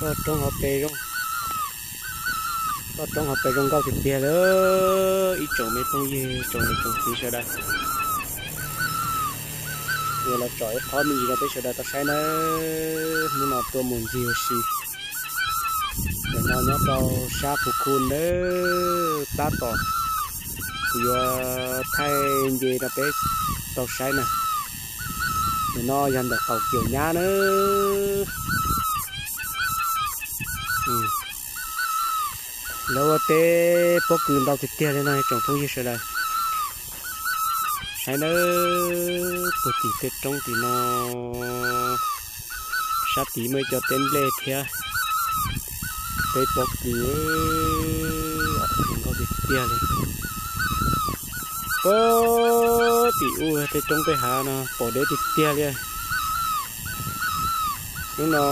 Toj roob hauv pes zoo, toj roob hauv pes zoo nkauj tiag tiag li ib tsoom me phooj ywg tsoom niam tsoom txiv sawv daws. Yuav los tsom ib qho me ntsis rau peb sawv daws tau saib nawb. Hnub no tuaj mus ncig ua si. Ntawm no nyob rau sab Phu Khu nawb, tab tom kuv yuav thaij nce rau peb tau saib na. Ntawm no yog ntawm qaum kiaum nyab nawb. Lawv ua teb pob kws ntau tiag tiag li no tsoom phooj ywg sawv daws. Saib nawb, puag tim tej roob tim no, sab tid muaj ib co teb nplej thiab teb pob kws, zoo nkauj tiag tiag li. Puag tim ub tej roob tej hav no pom deb tiag tiag li. Hnub no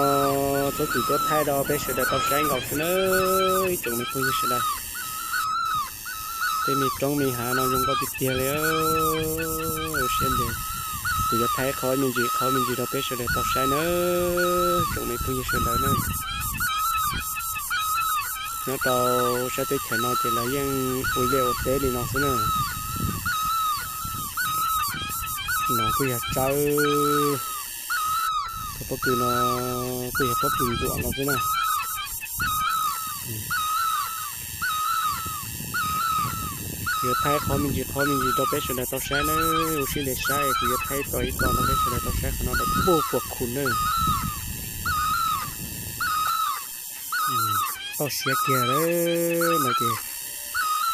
txhob txwm tuaj thaij rau peb sawv daws tau saib nkaus xwb nawb ib tsoom me phooj ywg sawv daws. Tej me roob me hav no zoo nkauj tiag tiag li. Ua siab ntev kuv yuav thaij qhov me ntsis qhov me ntsis rau peb sawv daws tau saib nawb tsoom me phooj ywg sawv daws na. Nyob rau sab teb chaws no ces lawv yeej ua liaj ua teb li no xwb na. No kuj yog tsawb, cov pob kws no kuj yog pob kws ntxuam no xwb na. Kuv yuav thaij qhov me ntsis qhov me ntsis rau peb sawv daws tau saib nawb. Ua siab ntev saib kuv yuav thaij tau ib tog rau peb sawv daws tau saib qhov no rau puag puas khu nawb. Toj siab kiag lawm no ces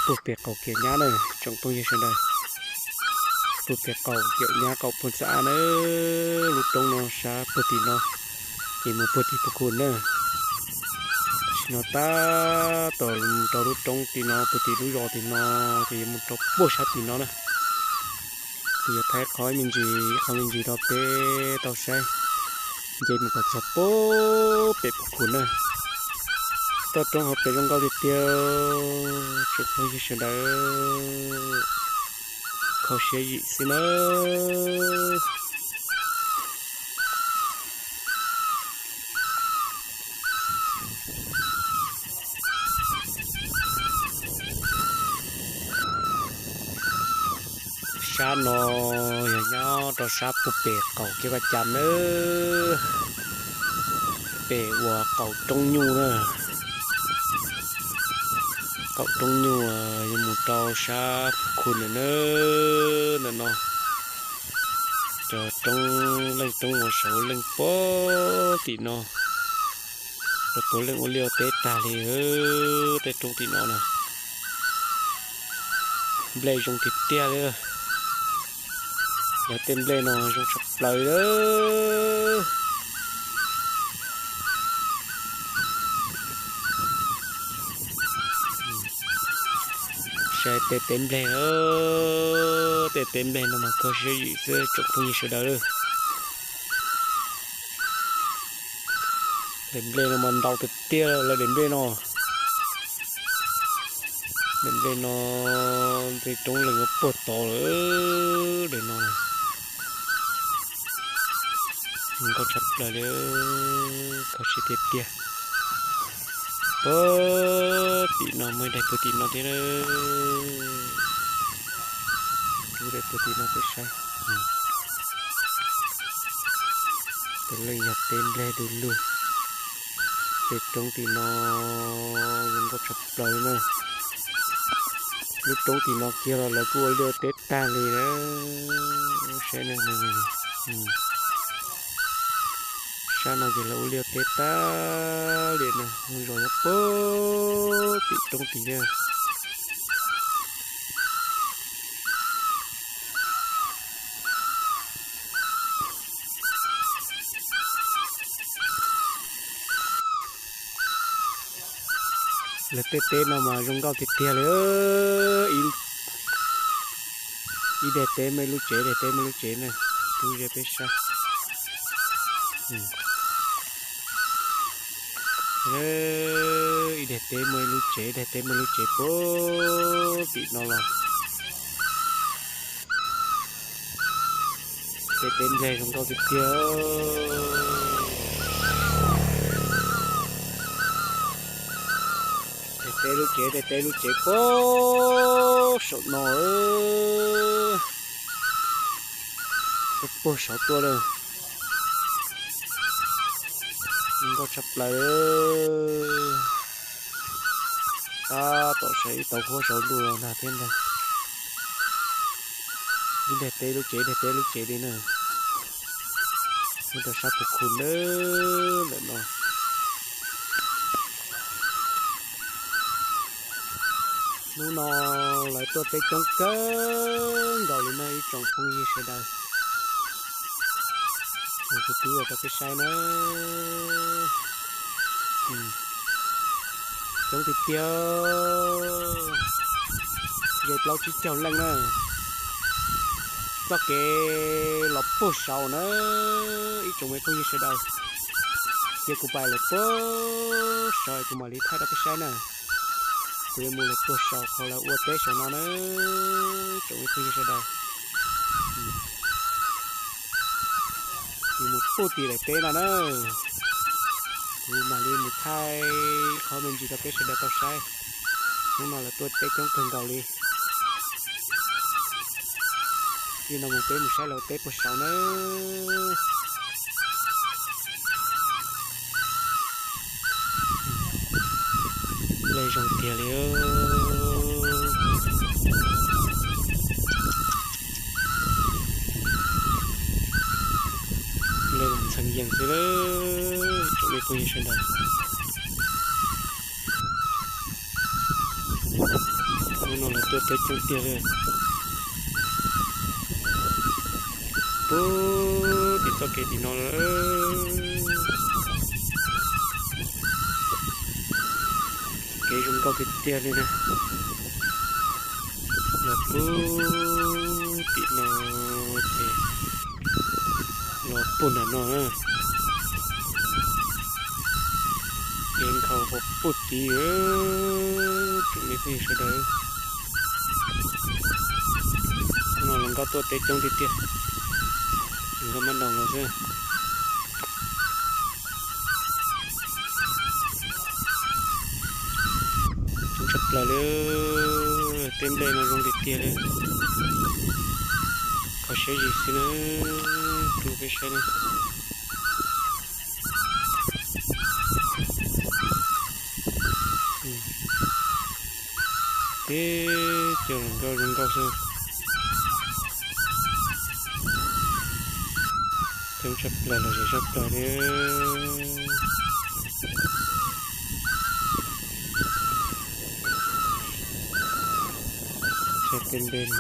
puag pem qaum kiaum nyab na tsoom phooj ywg sawv daws. Puag pem qaum kiaum nyab qaum puag ntxa na, lub roob no sab puag tim no ces mus puag tim puag khu na. Tam sim no tab tom mus rau lub roob tim no puag tim lub zos tim no ces yuav mus rau puag sab tim no na. Kuv yuav thaij qhov me ntsis qhov me ntsis rau peb tau saib. Nce mus kom txog puag pem puag khu na. Toj roob hauv pes zoo nkauj tiag tiag tsoom phooj ywg sawv daws. Kho siab yim xwb nawb. Sab no yog nyob rau sab puag pem qaum kiab vaj cam nawb, pem uas qaum roob nyuj na. Qaum roob nyuj yuav mus rau sab Phu Khu ntawm na. Ntawm no cov roob leej roob uas saum leej puag tim no, lawv puav leej ua liaj ua teb tag li. Tej roob tim no na, nplej zoo tiag tiag li. Lawv tej nplej no zoo tshaj plaws li. Saib tej teb nplej, tej teb nplej no mas kho siab yim xwb tsoom phooj ywg sawv daws. Daim nplej no mas ntau tiag tiag lawm daim nplej no. Daim nplej no nplej roob leej ua puag tod lawm daim no. Zoo nkauj tshaj plaws li, kho siab tiag tiag. Puag tim no muaj ib daim puag tim no thiab. Rub daim puag tim no peb saib. Puav leej yog teb nplej du lug. Tej roob tim no zoo nkauj tshaj plaws na. Lub roob tim no kiag los lawv kuj ua liaj ua teb tag li na. Saib, sab no ces lawv ua liaj ua teb tag li na, lub zos nyob puag tim roob tim na. Lawv tej teb no mas zoo nkauj tiag tiag li. Ib daim teb muaj ib lub tsev, ib daim teb muaj ib lub tsev na. Rub ze peb saib. Ib daim teb muaj ib lub tsev, ib daim teb muaj ib lub tsev puag tim no los. Tej teb nplej zoo nkauj tiag tiag. Teb lub tsev, teb lub tsev puag saum no, puag saud tuaj lawm. Zoo nkauj tshaj plaws. Tab tom saib ib tauv huab saud ntuj ntag thiab ntag. Ib daim teb lub tsev, ib daim teb lub tsev li na. Nyob rau sab puv khu ntawm no. Hnub no lawv tuaj teb coob kawg nkaus li na ib tsoom phooj ywg sawv daws. Kuv twb ua rau peb saib na. Coob tiag tiag, ze plaub tsib caug leej na. Txoj kev los puag saud na, ib tsoom me phooj ywg sawv daws. Cia kuv pais lawm puag saud kuv mam li thaij rau peb saib na. Kuv yuav mus lawm puag saum qhov lawv ua teb saum no na, tsoom me phooj ywg sawv daws. Kuv mus puag tim daim teb no na, kuv mam li mus thaij qhov me ntsis rau peb sawv daws tau saib. Hnub no lawv tuaj teb coob kawg nkaus li. Li no mus peb mus saib lawv teb puag saud na. Nplej zoo tiag li. Nplej los ntxhee yees xwb lawm tsoom me phooj ywg sawv daws. Hnub no lawv tuaj teb coob tiag li. Puag tim txoj kev tim no lawm. Kev zoo nkauj tiag tiag li na. Los puag tim no ces los puag nram no na. Kev nkhaus puag tim tsoom me phooj ywg sawv daws. Hnub no hluas nkauj tuaj teb coob tiag tiag, hluas nkauj mab daus los xwb. Coob tshaj plaws li, tej nplej no zoo tiag tiag li. Kho siab zim xwb na, rau peb saib na. Teb cov hluas nkauj zoo nkauj xwb. Coob tshaj plaws los zem tshaj plaws li. Saib tej nplej no,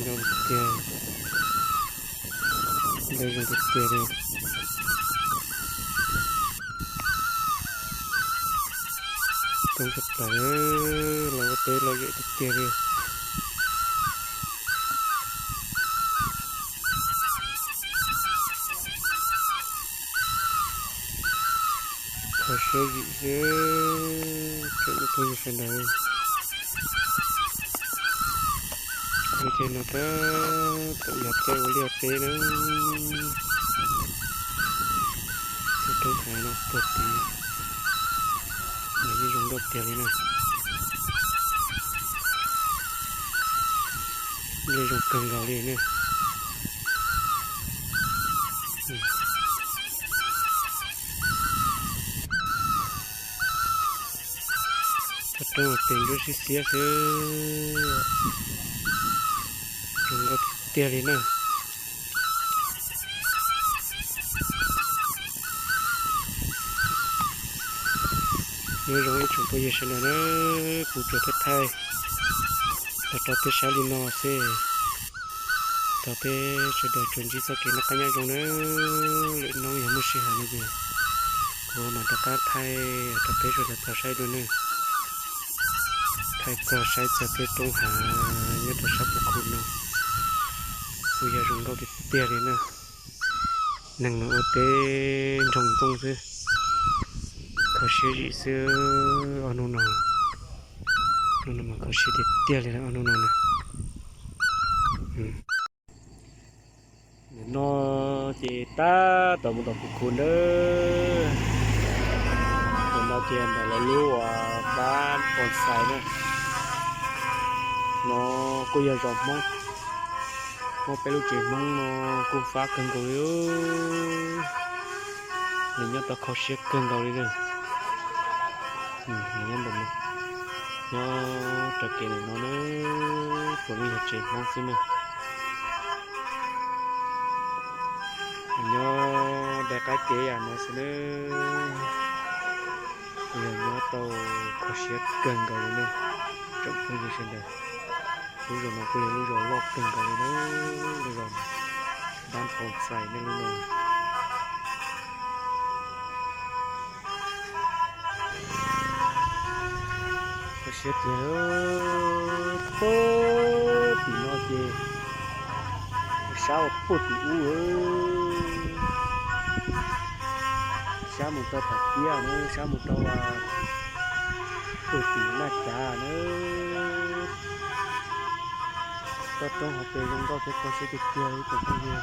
zoo tiag, nplej zoo tiag tiag li. Coob tshaj plaws, los ua teb lom zem tiag tiag li. Kho siab zim xwb, tsoom me phooj ywg sawv daws. Lub caij no tab tom yog caij ua liaj teb na. Tej roob hav no puag tid mas yeej zoo nkauj tiag li na. Yeej zoo kawg nkaus li na. Toj roob tes ntsuab siab xiab xwb, zoo nkauj tiag tiag li na. Nyob zoo ib tsoom phooj ywg sawv daws na, kuv tsuas thaij thaij los rau peb saib li no xwb. Thov peb sawv daws tsuas ntsib txoj kev noj qab nyob zoo na. Lwm hnub yog muaj sij hawm no ces kuv mam rov qab thaij rau peb sawv daws tau saib dua na. Thaij txog saib txog tej roob hav nyob rau sab puv khu no kuj yog zoo nkauj tiag tiag li na. Neeg mas ua teb nroo ntxooj xwb, kho siab zim xwb ob hnub no. Hnub no mas kho siab tiag tiag li ob hnub no na. Nim no ces Tab tom mus tom Phu Khu nawb. Ntawm no ces ntawm lawv lub uas pab pos xais na. No kuj yog zos Hmoob, muaj peb lub tsev Hmoob no kuj fab kawg nkaus li. Nws nyob tau kho siab kawg nkaus li na. Nyob ntawm no, nyob rau kev ntawm no na, puav leej yog tsev Hmoob xwb na. Nyob dai qab kev yam no xwb na, yog nyob tau kho siab kawg nkaus li na. Tsoom phooj ywg sawv daws, lub zos no kuj yog lub zos loj kawg nkaus li na, lub zos Npab Phoo Xais nej lub no. Kho siab tiag, puag tim no ces sab uas puag tim ub, sab mus rau Pham Kiab na, sab mus rau puag tim Naj Cav na. Toj roob hauv pes zoo nkauj thiab kho siab tiag tiag ib tsoom phooj ywg.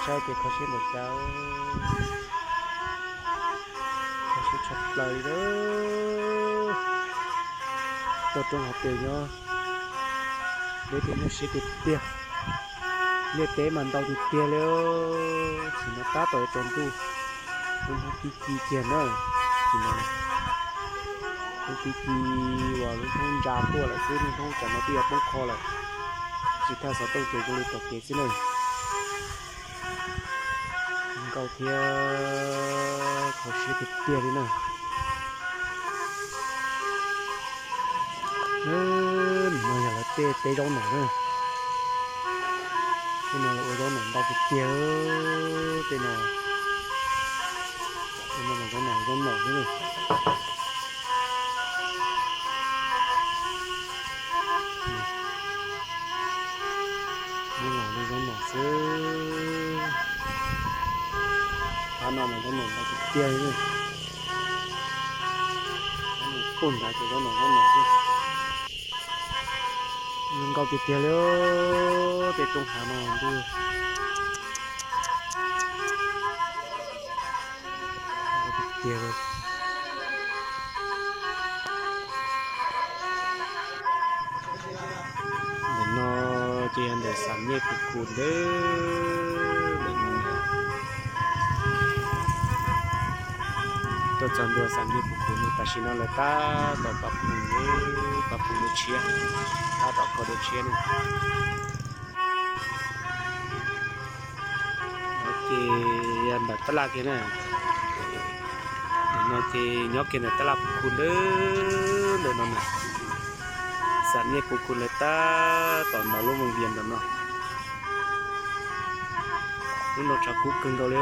Saib ces kho siab npaum cas, kho siab tshaj plaws li. Toj roob hauv pes nyob, deb thiab nyuaj siab tiag tiag. Liaj teb mas ntau tiag tiag li. Tsim no tab tom yuav tsaus ntuj, lub hnub tib ci kiag na. Tsim no hnub tib ci uas lub hnub ntsa tuaj lawm xwb, lub hnub tsam no twb yuav poob qho lawm. Tsis thaj xov tooj ces zoo li tom kev xwb na. Nkauj thiab kho siab tiag tiag li na. No yog lawv tej teb zaub nom na. Tej no lawv ua zaub nom ntau tiag tiag. Tej no, tej no zaub nom, zaub nom xwb na. Zaub nom li zaub nom xwb. Qab no mas zaub nom ntau tiag tiag li. Qab no pug nrad ces zaub nom, zaub nom xwb. Nkauj tiag tiag li. Tej roob hav no ntuj, nkauj tiag tiag li. Ntawm no ces yog ntawm Xam Nyej Phu Khu ntawd. Tuaj txog ntua Xam Nyej Phu Khu no, tam sim no lawv tab tom pab phooj, pab phooj dua tshiab, tab tom kho dua tshiab na. No ces yog ntawm tab laj kiag na. Ntawm no ces nyob kiag ntawm tab laj Phu Khu ntawd, ntawm no na. Xam Nyej Phu Khu lawv tab tom ntaus lub moos vias ntawm no. Lub no tshav kub kawg nkaus li.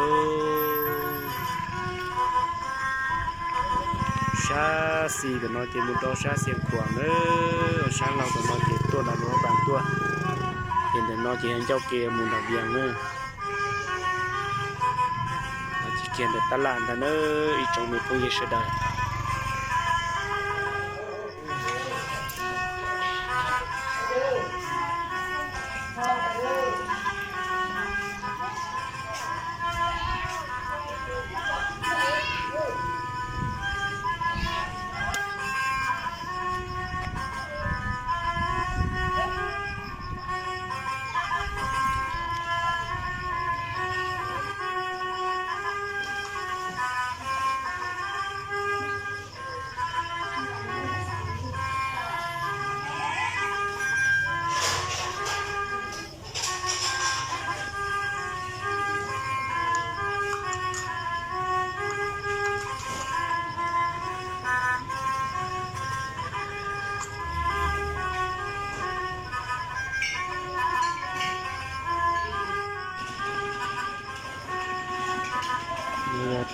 Sab xis ntawm no ces mus rau sab Xia Khuam na, sab laug ntawm no ces tuaj nram Luam Pas tuaj, ces ntawm no ces yog ncauj ke mus nram Vias na. Ces kiag ntawm tab laj ntag na ib tsoom me phooj ywg sawv daws.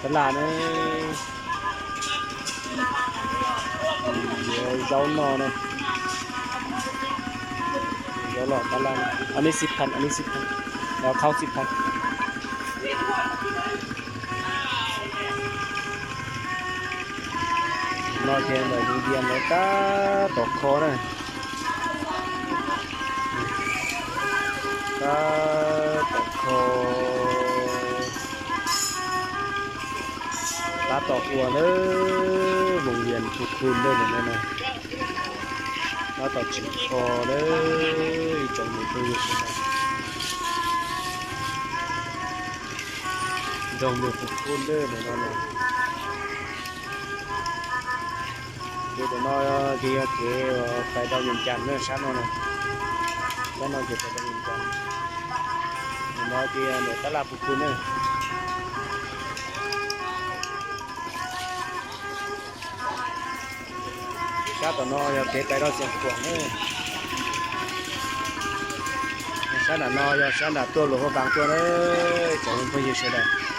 Tab laj na, zaub no na, zaub los tab laj na, anib xib phav, anib xib phav, khau xib phav. No ces ntawm Zoov Vias lawv tab tom kho na. Tab tom kho, tab tom ua na, Voos Vias Phu Khu ntej no na, tab tom tseem kho na, ib tsoom niam txiv sawv daws. Nroog Vias Phu Khu ntej no na. Ces tam no ces yog kev uas pais rau Vias Cas na, sab no na. Sab no ces pais rau Vias Cas. Tam no ces yog ntawm tab laj Phu Khu na. Sab tom no yog kev pais rau Xeev Khuam na. Sab nram no yog sab nram tuaj Luas Huaj Vaas tuaj na, tsoom phooj ywg sawv daws.